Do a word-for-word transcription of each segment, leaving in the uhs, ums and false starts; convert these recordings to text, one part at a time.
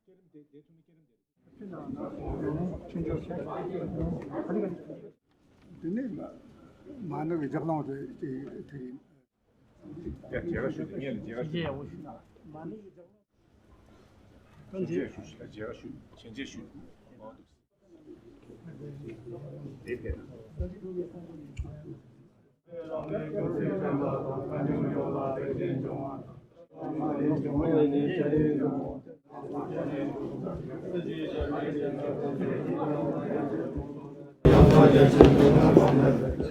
དེ་ནས་མ་ཎི་གི་རྒྱབ་ལོངས་དེ་དེ་དེ་ཡིན། ཡ་རྒྱལ་ཁ་ཞུ་དེ་ངས་ལ་རྒྱལ་ཁ་ཞུ། མ་ཎི་གི་རྒྱབ་ལོངས། མ་ཎི་གི་རྒྱབ་ལོངས། རྒྱལ་ཁ་ཞུ་རྒྱལ་ཁ་ཞུ་བྱས་རྗེས་ཞུ། དེ་ཕེབས།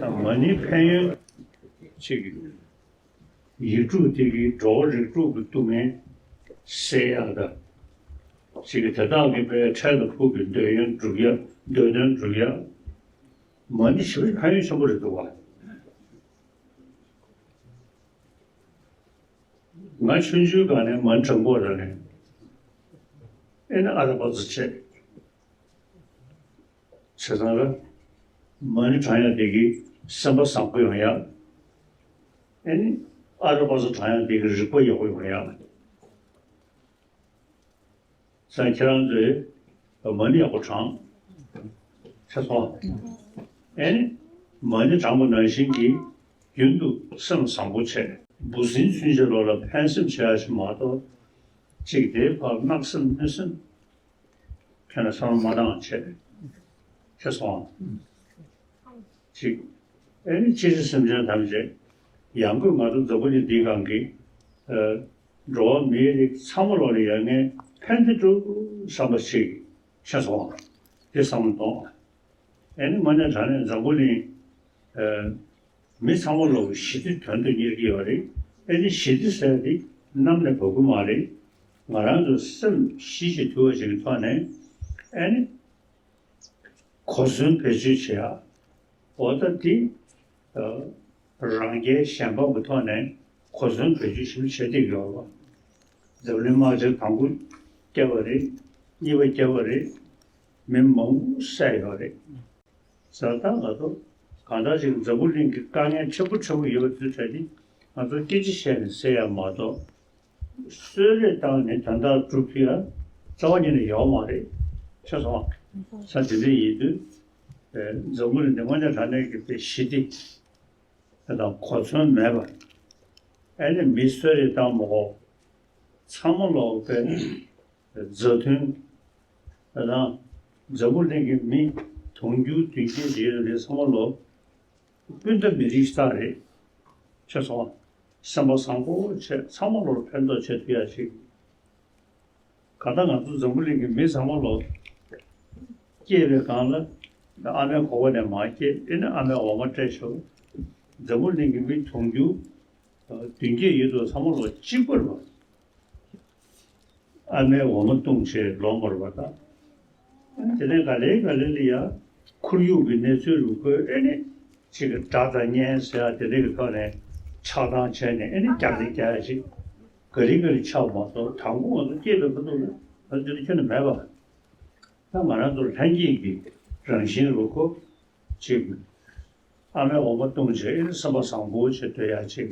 མ་ཎི་ཕན་ཡོན་གཅིག་ཡིག་དྲུག་དེ་གིས་འགྲོ་བ་རིགས་དྲུག་གི་སྡུག་བསྔལ་སེལ་ཡག་དང་། གཅིག་གིས་དེ་དག་གི་དཔེ་འཕྲལ་དུ་ཕུགས་ཀྱི་འདོད་ཡོན་སྒྲུབ་ཡ། འདོད་དོན་སྒྲུབ་ཡ། མ་ཎི་ཞེ་པོ་ཕན་ཡོན་ཆེན་པོ་རེད་འདུག་བ། ང་ཆུང་ཆུང་སྒང་ནས་མ་ཎི་བགྲང་གི་ཡོད་རེད། ཨེ་ནི་ཨ་ར་པ་ཙ་བྱས། བྱས་ཙང་ལ། མ་ཎི་བགྲང་ཡ་དེ་གིས་སེམས་པ་བཟང་པོ་ཡོང་ཡ། ཨེ་ནི་ཨ་ར་པ་ཙ་བགྲང་ཡ་དེ་གིས་རིག་པ་ཡག་པོ་ཡོང་ཡ། སང་ཁྱེད་རང་ཚོས་མ་ཎི་ཡག་པོ་བགྲང་། ཤེས་སོང་། ཨེ་ནི། མ་ཎི་བགྲངས་པ་ནང་བཞིན་གྱིས་རྒྱུན་དུ་སེམས་བཟང་པོ་བྱས། འབུ་སྲིན་ཚུན་ཆད་ལོག་ལ་ཕན་སེམས་བྱེད་ཡ་ཞིག་མ་གཏོགས། གཅིག་དེའི་བར་གནག་སེམས་གནོད་སེམས། ཁྱོད་ལ་བསམ་བློ་མ་བཏང་བྱས། ཤེས་སོང་། གཅིག་ཨེ་ནི་སྤྱིར་སེམས་ཅན་ཐམས་ཅད། ཡང་སྒོས་ང་ཚོ་འཛམ་བུ་གླིང་འདིའི་སྒང་གི། ཨ། འགྲོ་བ་མིའི་རིགས་ཚང་མ་ལོག་ལ་ཡ་ངས་ཕན་བདེ་སྒྲུབ་བསམ་པ་ཞིག་ཤེས་སོང་། དེ་བསམ་བློ་གཏོང་། ཨེ་ནི་དངོས་གནས་དྲང་གནས་འཛམ་བུ་གླིང་། ཨ། མི་ཚང་མ་ལོག་ཞི་བདེ་དོན་དུ་གཉེར་གྱི་ཡོད་རེད། ཨེ་ནི་ཞི་བདེ་ཟེར་དེ་གནམ་ནས་བབས་ཀྱི་མ་རེད། ང་རང་ཚོ་སེམས་ཞི་ཞིང་དུལ་བ་ཞིག་གི་ཐོག་ནས། ཨེ་ནི། གོ་མཚོན་བེད་སྤྱོད་བྱེད་ཡ། འོ་ད་འདི། ཨ། རང་རྒྱལ་གཞན་ཕམ་གྱི་ཐོག་ནས་གོ་མཚོན་བེད་སྤྱོད་ཞིབ་བྱེད་བསྡད་ཡོད་པ། འཛམ་གླིང་དམག་འཁྲུག་དང་པོ་བརྒྱབ་པ་རེད། གཉིས་པ་བརྒྱབ་པ་རེད། མི་མང་པོ་བསད་ཡོད་རེད། ཟེར་ད་ང་ཚོ་གང་ལྟར་ཅིག་འཛམ་བུ་གླིང་གི་དཀའ་ངལ་ཕྲན་བུ་ཕྲན་བུ་ཡོད་པ་དེ་ཚོ་ནི་ང་ཚོ་སྐད་ཆ་བཤད་ནས་སེལ་ཡ་མ་གཏོགས། གསོལ་རས་བཏང་ནས་དོན་དག་སྒྲུབ་ཐུབ་ཡ་རྩ་བ་ཉིད་ནས་ཡོད་མ་རེད། ཤེས་སོང་། ས་དེ་འདྲ་ཡིན་དུས། ཨེ། འཛམ་བུ་གླིང་འདི་དངོས་གནས་དྲང་གནས་ཀྱི་དཔེ་ཞི་བདེ་དང་གོ་མཚོན་མེད་པ། ཨེ་ནི་མི་གསོལ་རས་བཏང་མ་གོ། ཚང་མ་ལོག་པའི་མཛའ་མཐུན། ད་ལྟ་འཛམ་བུ་གླིང་གི་མི་དུང་ཕྱུར་བདུན་བརྒྱད་ཡོད་རེད། ཚང་མ་ལོག་སྤུན་ཟླ་མི་རིགས་གཅིག་རེད། ཤེས་སོང་། སེམས་པ་བཟང་པོ་བྱས་ཚང་མ་ལོག་ཕན་ཐོགས་བྱེད་ཐུབ་ཡ་ཞིག་གང་ལྟར་ང་ཚོ་འཛམ་བུ་གླིང་གི་མི་ཚང་མ་ལོག་སྐྱེས་པའི་སྒང་ལ་ཨ་མའི་གོ་བ་ནས་མར་སྐྱེས། ཨེ་ནི་ཨ་མའི་འོ་མ་སྤྲད་ཆོག་འཛམ་བུ་གླིང་གི་མི་དུང་ཕྱུར་བདུན་བརྒྱད་ཡོད་དོ་ཚང་མ་ལོག་གཅིག་པ་རེད་པ། ཨ་མའི་འོ་མ་བཏུང་བྱས་ལོག་མར་བ་དང་། དེ་ནས་ག་ལེ་ག་ལེ་ལ་ཡ་ཁོར་ཡུག་གི་གནས་ཚུལ་རུ་ཁོས་ཨེ་ནི་ཅིག་གི་དགྲ་དང་གཉེན་ཟེར་ཡ་དེ་འདྲ་གི་ཐོག་ནས་ཆགས་སྡང་བྱས་ནས་ཨེ་ནི་རྒྱག་རེས་རྒྱག་ཡ་ཞིག་ག་ལེ་ག་ལེ་ཆགས་མ་སོང་། དང་པོ་ང་ཚོ་སྐྱེས་པའི་ཁ་ཐུག་ལ་ང་ཚོ་དེ་ཁྱོན་ནས་མེད་པ། ད་ང་རང་ཚོ་ལྷན་སྐྱེས་ཀྱི་རང་བཞིན་རུ་ཁོ་ཅིག་ཨ་མའི་འོ་མ་བཏུང་བྱས་ཨེ་ནི་སེམས་པ་བཟང་པོ་བྱེད་སྡོད་ཡ་ཅིག་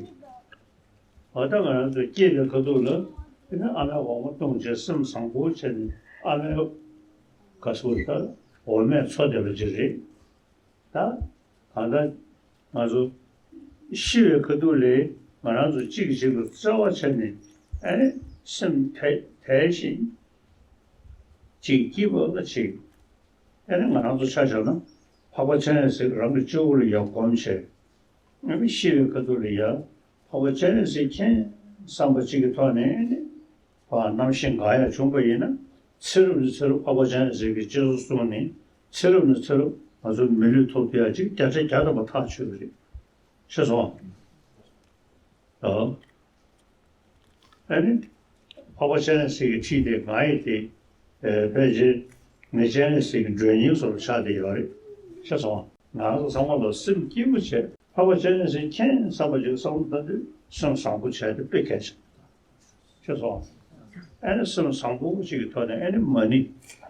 འོ་ད་ང་རང་ཚོ་སྐྱེས་པའི་ཁ་ཐུག་ལ་ཨེ་ནི་ཨ་མའི་འོ་མ་བཏུང་བྱས་སེམས་བཟང་པོ་བྱས་ནས་ཨ་མའི་ག་སུ་ད་འོ་མས་འཚོ་བསྡད་པ་ཅིག་རེད། ད་གང་ལྟར་ང་ཚོ་ཤི་བའི་ཁ་ཐུག་ལ་ང་རང་ཚོ་གཅིག་གིས་གཅིག་ལ་བརྩེ་བ་བྱས་ནས་ཨེ་ནི་སེམས་དལ་དལ་ཞིང་ཅིག་སྐྱིད་པ་ལ་ཅིག་ཨེ་ནི་ང་རང་ཚོ་ཆ་བཞག་ན་འཕགས་པ་སྤྱན་རས་གཟིགས་རང་གི་སྤྱི་བོ་ལ་ཡར་བསྒོམ་བྱས། ཨེ་ནི་ཤི་བའི་ཁ་ཐུག་ལ་ཡ་འཕགས་པ་སྤྱན་རས་གཟིགས་མཁྱེན་བསམ་པ་གཅིག་གི་ཐོག་ནས་ཨེ་ནི་བ་རྣམ་ཤེས་འགག་ཡ་བྱུང་པ་ཡིན་ན་ཚེ་རབས་ནས་ཚེ་རབས་འཕགས་པ་སྤྱན་རས་གཟིགས་ཀྱི་སྤྱི་གཙུག་བཟུང་ནས་ཚེ་རབས་ནས་ཚེ་རབས་ང་ཚོ་མི་ལུས་ཐོབ་ཐུབ་ཡ་ཅིག་བརྒྱ་ཆ་བརྒྱ་ཐམ་པ་ཐག་ཆོད་པ་རེད། ཤེས་སོང་། ཨ་ནི། འཕགས་པ་སྤྱན་རས་གཟིགས་ཀྱི་ཁྲིད་དེ་ང་ཡི་དེ། ཨེ། ཕལ་ཆེར་ངའི་སྤྱན་རས་གཟིགས་ཀྱི་མགྲོན་གཉེར་བཟོ་འདྲ་ཆགས་བསྡད་ཡོད་རེད། ཤེས་སོང་། ང་ཚོ་ཚང་མ་ལ་སེམས་སྐྱིད་པོ་བྱས་འཕགས་པ་སྤྱན་རས་གཟིགས་མཁྱེན་བསམ་པ་ཅིག་བསམ་བློ་བཏང་དུས་སེམས་བཟང་པོ་བྱས་ཏེ་དཔེ་གལ་ཆེ། ཤེས་སོང་། ཨ་ནི་སེམས་བཟང་པོ་ཞིག་གི་ཐོག་ནས་ཨ་ནི་མ་ཎི་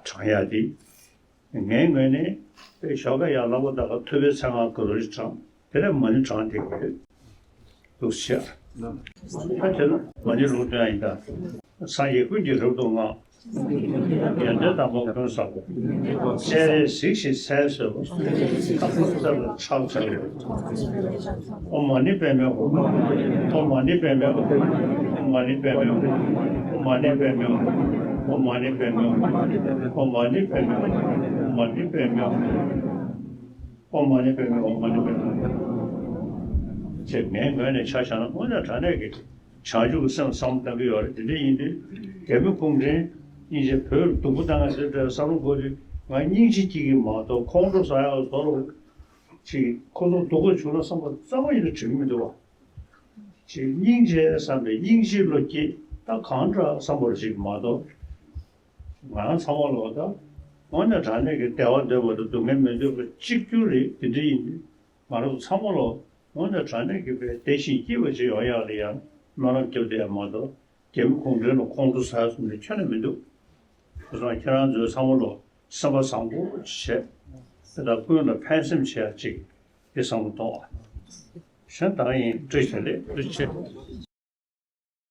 བགྲང་ཡ་དེ། ངའི་ངོས་ནས་དཔེ་ཞོགས་ཀ་ཡར་ལངས་པ་ད་ག་ཐུབ་པའི་ཚེ་སྔ་ག་རེ་བགྲང་། དེ་ནས་མ་ཎི་བགྲང་བསྡད་ཀྱི་ཡོད། འདུག་སེ་བྱས། ད་དེ་ལ་མ་ཎི་ལུང་སྟོན་ཡ་ཡིན་ད། སངས་རྒྱས་ཀུན་གྱིས་རབ་ཏུ་བསྔགས། ཡོན་ཏན་དམ་པ་ཀུན་བསགས་པ། སྤྱན་རས་གཟིགས་ཞེས་མཚན་གསོལ་བ། ཐབས་ཀྱི་རྩེ་ལ་ཕྱག་འཚལ་ལོ། ཨོཾ་མ་ཎི་པདྨེ་ཧཱུྃ། ཨོཾ་མ་ཎི་པདྨེ་ཧཱུྃ། ཨོཾ་མ་ཎི་པདྨེ་ཧཱུྃ། ཨོཾ་མ་ཎི་པདྨེ་ཧཱུྃ། ཨོཾ་མ་ཎི་པདྨེ་ཧཱུྃ། ཨོཾ་མ་ཎི་པདྨེ་ཧཱུྃ། ཨོཾ་མ་ཎི་པདྨེ་ཧཱུྃ། ཨོཾ་མ་ཎི་པདྨེ་ཧཱུྃ། ཨོཾ་མ་ཎི་པདྨེ་ཧཱུྃ། ཅེས་ངའི་ངོས་ནས་ཆ་བཞག་ན་དངོས་གནས་དྲང་གནས་ཀྱི་བྱང་ཆུབ་ཀྱི་སེམས་བསམ་བློ་གཏང་གི་ཡོད་རེད། དེ་འདྲ་ཡིན་དུས་རྒྱལ་མོ་ཁུངས་ལྡན་སྙིང་རྗེ་བོད་ལ་སྡུག་པོ་བཏང་ཡ་ཟེར་འདྲ་བསམ་བློ་འཁོར་དུས་ང་སྙིང་རྗེ་སྐྱེ་གི་མ་གཏོགས་ཁོང་ཁྲོ་ཟ་ཡག་བཟོ་རོགས་ཅིག་ཁོ་ཚོ་སྡུག་པོ་བྱུང་ན་བསམ་པ་རྩ་བ་ཉིད་ནས་དྲན་གི་མི་འདུག་བ། ཅིག་སྙིང་རྗེ་བསམ་པའི་སྙིང་རྗེའི་བློ་སྐྱེས་ད་གང་འདྲ་བསམ་པ་རེ་ཞིག་མ་གཏོགས། ང་རང་ཚང་མ་ལོག་ད་དངོས་གནས་དྲང་གནས་ཀྱི་བདེ་བ་འདོད་པ་དང་སྡུག་བསྔལ་མི་འདོད་པ་གཅིག་གྱུར་རེད། དེ་འདྲ་ཡིན་དུས་ང་རང་ཚང་མ་ལོག་དངོས་གནས་དྲང་གནས་ཀྱི་བདེ་ཞིང་སྐྱིད་པ་ཅིག་ཡོང་ཡག་ལ་ཡང་སྨོན་ལམ་རྒྱབ་བསྡད་ཡ་མ་གཏོགས་རྒྱལ་མོ་ཁུངས་ལྡན་ལ་ཁོང་ཁྲོ་ཟ་ཡ་བཟོ་འདྲ་ཁྱོན་ནས་མི་འདུག་དེ་སོང་ཁྱེད་རང་ཚོས་ཚང་མ་ལོག་སེམས་པ་བཟང་པོ་བྱས། དེ་དག་ཀུན་ལ་ཕན་སེམས་བྱེད་ཡ་ཅིག་དེ་བསམ་བློ་གཏོང་བ། གཞན་དག་ཡིན། བཀྲ་ཤིས་བདེ་ལེགས། ཐུགས་རྗེ་ཆེ།